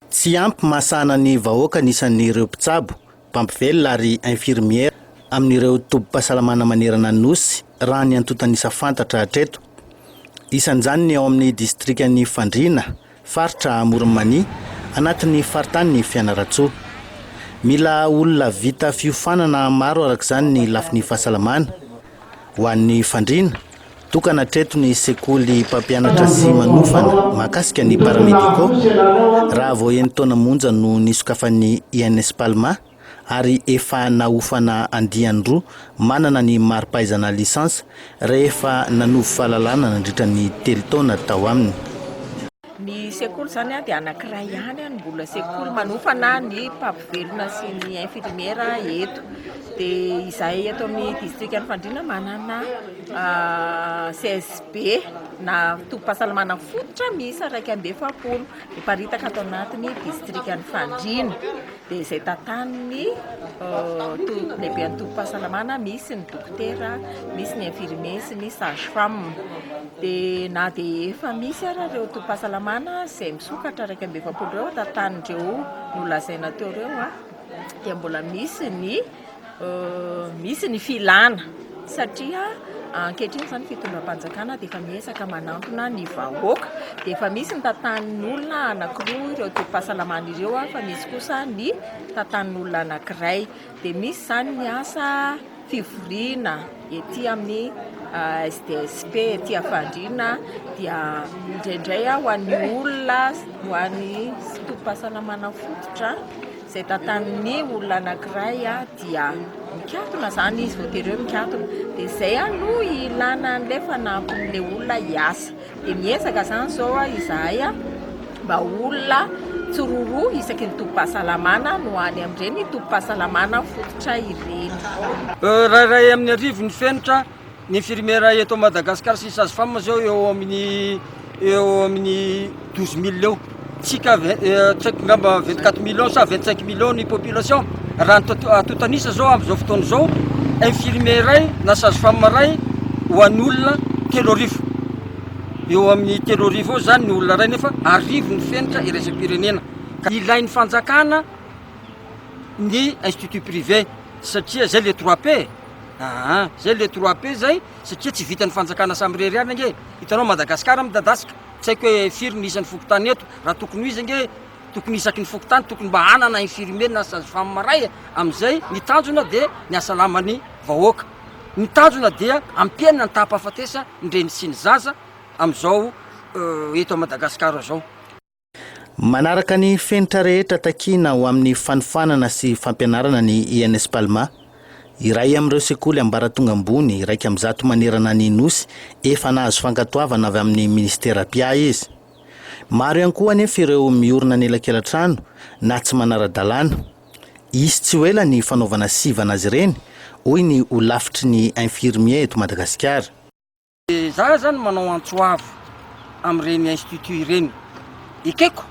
Tsy ampy mahasahana ny vahoaka ny isan'ireo mpitsabo, mpampivelona ary infirmiera amin'ireo tobim-pahasalamana manerana ny Nosy raha ny antontan'isa fantatra hatreto. Isan'izany ny ao amin'ny distrikan'i Fandriana, faritra Amoron'i Mania, anatin'ny faritanin'i Fianarantsoa. Mila olona vita fiofanana maro araka izany ny lafiny fahasalamana. Ho an'ny Fandriana, tokana hatreto ny sekoly mpampianatra sy manofana mahakasika ny paramédicaux, raha vao enin-taona monja no nisokafan'ny INS Palma ary efa nahofana andiany roa manana ny mari-pahaizana licence rehefa nanovo fahalalana nandritra ny telo taona tao aminy. Ny sekoly izany dia anankiray ihany no mbola sekoly manofana ny mpampivelona sy ny infirmiera eto. Dia izahay eto amin'ny distrikan'i Fandriana manana CSB na tobim-pahasalamana fototra miisa 41 miparitaka ato anatin'ny distrikan'i Fandriana. Dia izay tantanin'ny lehiben'ny tobim-pahasalamana, misy ny dokotera, misy ny infirmier sy ny sage femme. Dia na dia efa misy ara ireo tobim-pahasalamana izay misokatra 41 ireo, tantanin'ireo nolazaina teo ireo, dia mbola misy ny Misy ny filana satria ankehitriny izany fitondram-panjakana dia efa miezaka manantona ny vahoaka dia efa misy ny tantanin'olona anankiroa ireo tobim-pahasalamana ireo fa misy kosa ny tantanin'olona anankiray dia misy izany ny asa fivoriana ety amin'ny SDSP ety Fandriana dia indraindray ho an'ny olona ho an'ny tobim-pahasalamana fototra Izay tantanin'ny olona anankiray dia mikatona izany izy, voatery hoe mikatona. Dia izay no ilana an'ilay fanampin'ilay olona hiasa. Dia miezaka izany izao izahay mba olona tsiroroa isaky ny tobim-pahasalamana no any amin'ireny tobim-pahasalamana fototra ireny. Raha iray amin'ny arivo ny fenitra, Ny infirmiera eto Madagascar sy sage femme zao eo amin'ny eo amin'ny 12 mille eo. Tsika tsy haiko ngamba 24 millions sa 25 millions ny population. Raha ny atontan'isa zao amin'izao fotoana izao, infirmier iray na sage femme iray ho an'olona 3000. Eo amin'ny 3000 eo zany ny olona iray nefa arivo ny fenitra iraisam-pirenena. Ka ilain'ny fanjakana ny institut privé satria zay le 3 P e. Aa zay le 3 P zay satria tsy vitan'ny fanjakana samirery ihany ange, hitanao Madagascar midadasika, tsy haiko hoe firy ny isan'ny fokontany eto, raha tokony ho izy ange tokony isaky ny fokontany tokony mba hanana infirmier na sage femme ray e, amizay ny tanjona de ny hasalama ny vahoaka, ny tanjona dia ampihenana ny taham-pahafatesa ny reny sy ny zaza amizao eto Madagascar zao. Manaraka ny fenitra rehetra takiana ho amin'ny fanofanana sy fampianarana ny INS Palma. Iray amin'ireo sekoly ambaratonga ambony 101 manerana ny Nosy efa nahazo fankatoavana avy amin'ny minisitera mpiahy izy. Maro ihany koa anefa ireo miorina anelakelan-trano na tsy manara-dalàna. Hisy tsy ho ela ny fanaovana sivana azy ireny, hoy ny holafitry ny infirmier eto Madagasikara. Za zany manao antso avo amin'ireny institut ireny, ekeko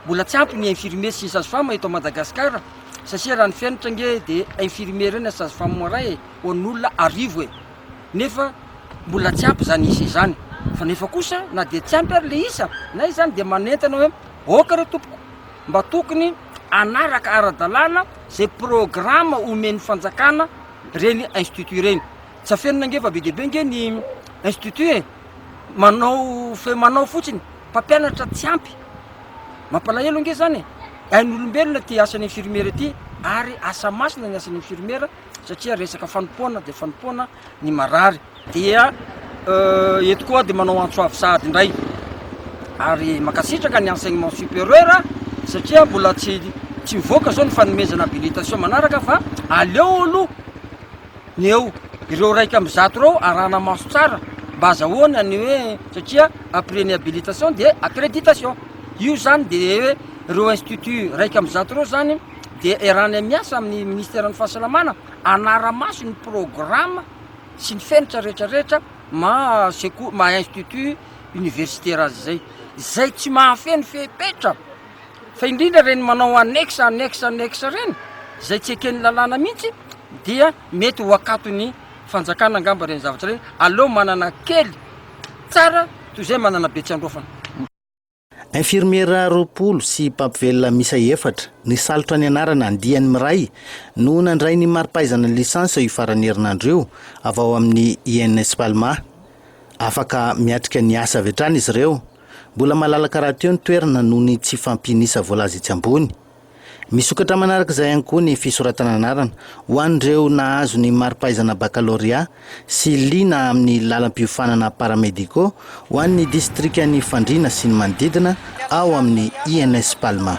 mbola tsy ampy ny infirmier sy ny sage femme eto Madagascar satria raha ny fenitra ange de infirmier ireny na sage femme iray e ho an'olona arivo e, nefa mbola tsy ampy zany isa izany, fa nefa kosa na dia tsy ampy ary le isa na izany dia manentana hoe aoka re tompoko mba tokony hanaraka ara-dalàna zay programme omen'ny fanjakana ireny institut ireny. Tsy afenina ange fa be dia be ange ny institut e, manao fe manao fotsiny, mpampianatra tsy ampy, mampalahelo ange zany e, ain'olombelona ty asan'ny infirmiera ty ary asa masina ny asan'ny infirmiera satria resaka fanompoana dia fanompoana ny marary, dia eto koa dia manao antso avo sahady indray ary mankasitraka ny enseignement supérieur satria mbola tsy tsy mivoaka zao ny fanomezana habilitation manaraka fa aleo aloha ny eo ireo 101 ireo arahana maso tsara mba azahoana ny hoe satria après ny habilitation dia accréditation io zany de hoe ireo institut 101 ireo zany dia erany miasa amin'ny ministeran'ny fahasalamana anara-maso ny programme sy ny fenitra rehetrarehetra ma sekoly ma institut universitaire azy zay zay tsy mahafeno fepetra Fa indrindra ireny manao annexe annexe annexe ireny, izay tsy eken'ny lalàna mihitsy dia mety ho akaton'ny fanjakana angamba ireny zavatra ireny, aleo manana kely tsara toy izay manana be tsy andraofana. Infirmiera 20 sy mpampivelona miisa efatra nisalotra ny anarana andiany miray no nandray ny mari-pahaizana licence io faran'ny herinandro io avy ao amin'ny INS Palma. Afaka miatrika ny asa avy hatrany izy ireo. Mbola malalaka rahateo ny toerana noho ny tsy fahampian'isa voalaza etsy ambony. Misokatra manaraka izay ihany koa ny fisoratana anarana ho an'ireo nahazo ny mari-pahaizana bakalorea sy liana amin'ny lalam-piofanana paramédicaux ho an'ny distrikan'i Fandriana sy ny manodidina ao amin'ny INS Palma.